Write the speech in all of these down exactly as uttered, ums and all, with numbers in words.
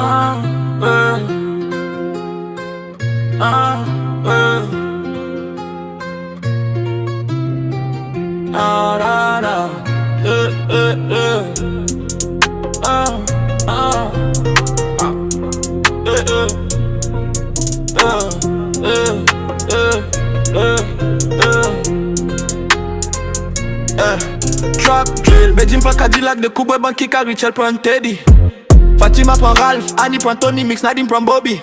Ah, eh. Ah, eh. Ah, da, da. Eh, eh, eh. Ah, ah, ah. Eh, eh. Eh, eh, eh, eh, eh. Eh, trap drill. Medjim pran Cadillac, dekouvre bank ki ka Richel pran Teddy. Fatima pran Ralph, Annie pran Tony, Mix Nadine pran Bobby.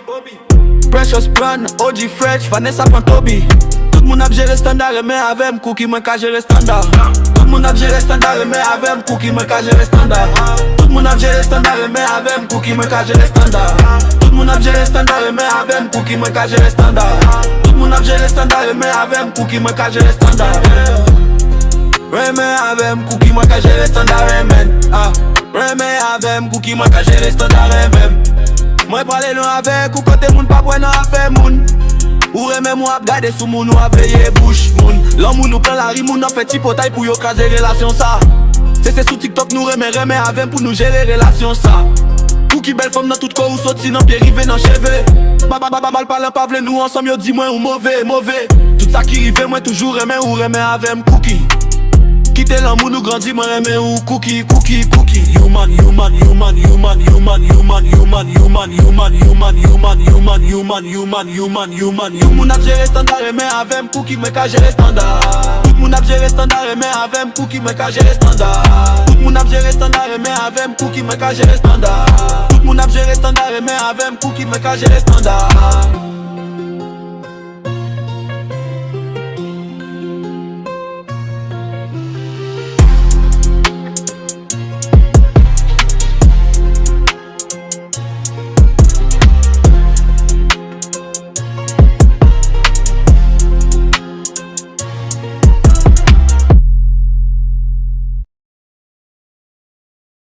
Precious pran O G Fresh, Vanessa pran Toby. Tout moun ap jere standa, renmen avè m, Cookie mwen ka jere standa. Tout moun ap jere standa, renmen avè m, Cookie mwen ka jere standa. Tout moun ap jere standa, renmen avè m, Cookie mwen ka jere standa. Tout moun ap jere standa, renmen avè m, Cookie mwen ka jere standa. Tout moun ap jere standa, renmen avè m, Cookie mwen ka jere standa. Renmen avè m, Cookie mwen ka jere standa, renmen. Ah. Renmen avè m, Cookie mwen ka jere standa, renmen m. Mwen prale lwen avèk ou, kote moun p ap wè nan afè moun. Ou renmen m, w ap gade sou moun, w ap veye bouch moun. Lanmou nou plen lari, moun nan fè tripotay pou yo kraze relasyon sa. Se, se sou TikTok nou renmen, renmen avè m pou nou jere relasyon sa. Cookie bèl fanm nan tout kò, ou soti nan pye rive nan cheve. Ba, ba, ba, ba, mal palan pa vle nou ansanm, yo di mwen ou move, move. Tout sa ki rive, mwen toujou renmen ou, renmen avè m, Cookie. Kite lanmou nou grandi, mwen renmen ou, Cookie, Cookie, Cookie. Human, human, human, human, human, human, human, human, human, human, human, human, human, human, human, human, human. Tout moun ap jere standa, renmen avè m, Cookie mwen ka jere standa. Tout moun ap jere standa, renmen avè m, Cookie mwen ka jere standa. Tout moun ap jere standa, renmen avè m, Cookie mwen ka jere standa. Tout moun ap jere standa, renmen avè m, Cookie mwen ka jere standa.